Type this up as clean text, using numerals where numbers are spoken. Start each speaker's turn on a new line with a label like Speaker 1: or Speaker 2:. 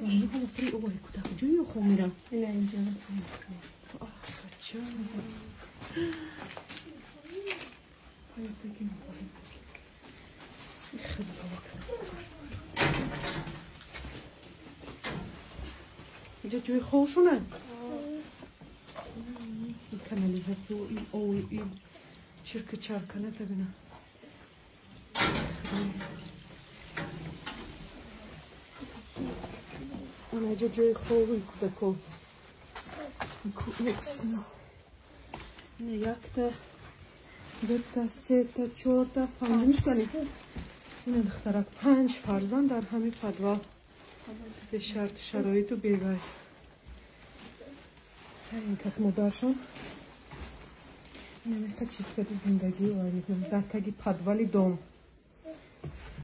Speaker 1: Ой, кӯдак ҷои хоб мера.
Speaker 2: Ина инҷа.
Speaker 1: Бача. Инҷа ҷои хобшона? Ин канализатсио, ин ов, ин чирка чарка натабина. Анаҷа ҷои хоби кӯдако. Ина якта, дута, сета, чорта, панҷумиштани. Ина духтарак панҷ фарзанд дар ҳамин подвал. Бешарту шароиту бевай. Ин кас модаршон. Ина меха чиз кади зиндагӣ вай мекунам. Дар таги подвали дом.